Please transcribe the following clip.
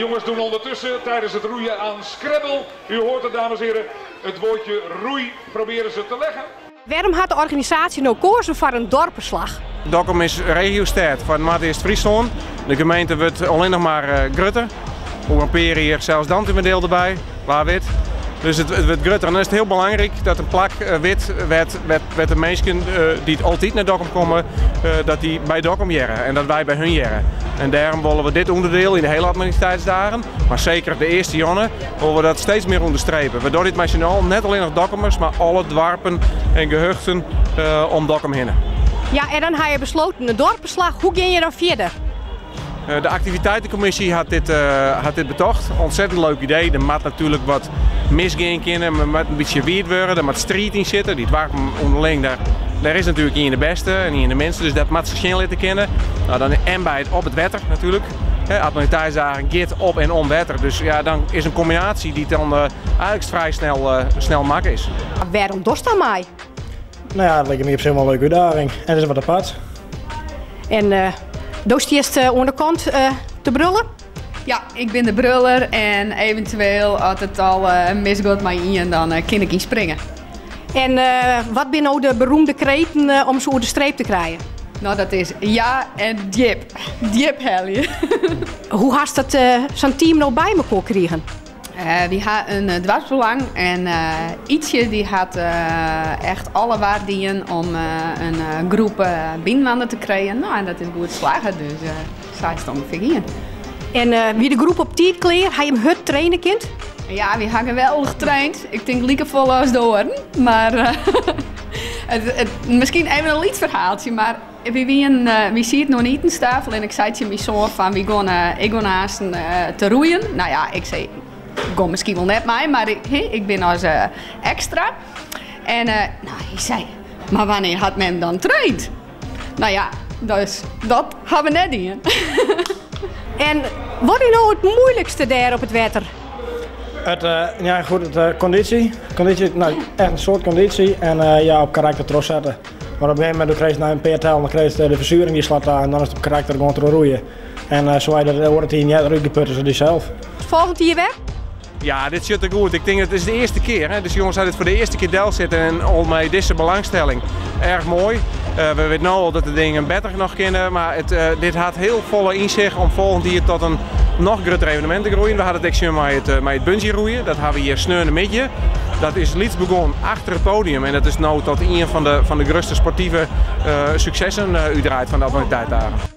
jongens doen ondertussen tijdens het roeien aan Scrabble. U hoort het, dames en heren. Het woordje roei proberen ze te leggen. Wêrom hat de organisaasje no keazen foar in dorpeslach? Dokkum is regiostêd foar Noardeast-Fryslân. De gemeente wurdt allinnich mar grutter. Oer in pear jier sels Dantumadiel derby, wa wit. Dus it wurdt grutter en dan is it hiel belangryk dat in plak wit wêr't de minsken dy't altyd nei Dokkum komme, dat dy by Dokkum hearre en dat wy by hun hearre. En dêrom wolle we dit ûnderdiel yn de hiele Admiraliteitsdagen, mar seker de earste jûn, wolle we dat steeds mear ûnderstrepe. We dogge dit mei syn allen, net allinnich Dokkumers, mar alle doarpen en gehuchten om Dokkum hinne. Ja, en dan ha je besloten in dorpeslach. Hoe gean je dan fierder? De aktiviteitenkommisje hat dit betocht. Ontzettend leuk idee. Der moat natuerlik wat misgean kinne, der moat in bytsje wiet wurde, der moat striid yn sitte. Dy doarpen ûnderling, dêr is natuerlik ien de bêste en ien de minste, dus dat moat se sjen litte kinne. No, dan en by it op it wetter natuerlik. Admiraliteitsdagen giet op en om wetter, dus ja, dan is in kombinaasje dy't dan eigentlik frij snel makke is. Wêrom dochst dan mei? No ja, it liket my op sich wol in leuke útdaging en it is wat apart. En do stiest oan de kant te brullen? Ja, ik bin de bruller en eventueel as it al misgiet mei ien, dan kin ik ynspringe. En wat binne no de beroemde kreten om se oer de streep te krijen? No, dat is ja en djip. Djip helje. Hoe hast dat sa'n team no by mekoar krigen? Wy ha in doarpsbelang en Ytsje dy hat echt alle war dien om in groep byinoar te krijen. No, en dat is goed slagge, dus sa is it ûngefear gien. En wie de groep op tiid klear? Ha jim hurd traine kind? Ja, wy ha geweldich traind. Ik tink likefolle as de oaren. Mar miskien even in lyts ferhaaltsje, mar Wy wienen, wy sieten oan de itenstafel en ik sei tsjin myn soan fan wy gean, ik gean aansten te roeien. Nou ja, ik sei, ik gean miskien wol net mei, mar ik, ik bin as ekstra. En nou, hy sei, mar wannear hat mem dan traind? Nou ja, dus dat ha we net dien. En wat is no it muoilikste dêr op it wetter? It, ja, goed, it kondysje. Kondysje, no, echt in soad kondysje en ja, op karakter trochsette. Mar op in gegeven momint do krijst nei in pear tellen, dan krijst de fersuring dy slacht ta en dan is it op karakter gewoan troch roeien. En sa hy dat oare team earder útgeput is as dysels. Folgjend jier wer? Ja, dit sjocht der goed. Ik tink it is de earste kear. Hè? Dus jonges ha dit foar de earste kear delsetten en al mei dizze belangstelling. Erch moai. We witte no al dat de dingen better noch kinne, mar dit hat hiel folle yn sich om folgjend jier tot in noch grutter evenemint te groeien. We ha it ek sjoen mei it bungee roeien. Dat ha we hjir sneontemiddei. Dat is lyts begûn achter it podium en dat is no tot ien fan de grutste sportive suksessen útdraaid fan de Admiraliteitsdagen.